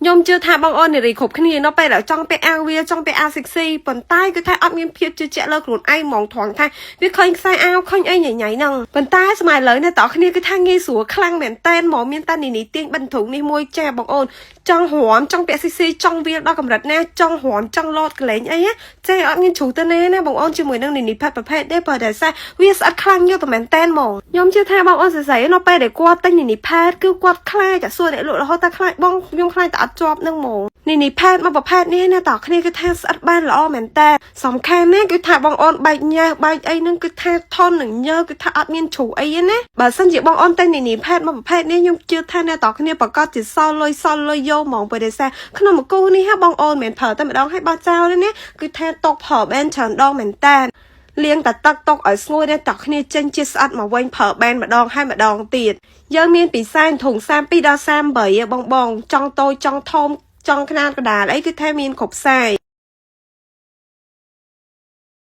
ខ្ញុំជឿថាបងអូននារីគ្រប់គ្នានៅពេលដែលចង់ពាក់អាវវាចង់ពាក់អាវ sexy ប៉ុន្តែគឺថាអត់មានភាពជឿជាក់លើខ្លួនឯងហ្មងត្រង់ថាវាឃើញខ្សែអាវឃើញអីញញ៉ៃហ្នឹងប៉ុន្តែសម័យឥឡូវនេះតើគ្នាគឺថាងាយស្រួលខ្លាំងមែនតែនហ្មងមានតែនីនីទាញបិទធុងនេះមួយចាបងអូនចង់រំចង់ពាក់ sexy ចង់វាលដល់កម្រិតណាចង់រំចង់លោតកលែងអីណាចេះអត់មានជ្រុះទៅណាណាបងអូនជាមួយនឹងនីនីផាត់ប្រភេទទេបើតែសេះវាស្អិតខ្លាំងយកតែមែនតែនហ្មងខ្ញុំជឿថាបងអូនសរសៃនៅពេលដែលគាត់ទិញនីនីផាតគឺគាត់ខ្លាចតែសួរអ្នកលក់រហូតតែខ្លាចបងខ្ញុំខ្លាចតែអត់ជាប់នឹងហ្មងនីនីផាតមកប្រភេទនេះណាតើគ្នាគឺថាស្អិតបានល្អមែនតើសំខាន់ណាគឺថាបងអូនបែកញើសបែកអីហ្នឹងគឺថាថននឹងញើសគឺថាអត់មានជ្រុះអីទេណាបើសិនជាបងអូនទិញនីនីផាតមកប្រភេទនេះខ្ញុំជឿថាអ្នកតើគ្នាប្រកាសជាសល់លុយសល់លុយយកហ្មងពេលដែលសារក្នុងមួយគូនេះហ่าបងអូនមិនមែនប្រើតែម្ដងឲ្យបោះចោលទេណាគឺថាຕົកប្រើបានច្រើនដងមែនតើលាងតែទឹកទុកឲ្យស្ងួតនេះតោះគ្នាចេញជាស្អិតមកវិញប្រើបានម្ដងហើយម្ដងទៀតយើងមានពីសែនធុង32ដល់38បងបងចង់តូចចង់ធំចង់ខ្នាតកដាលអីគឺថាមានគ្រប់ size។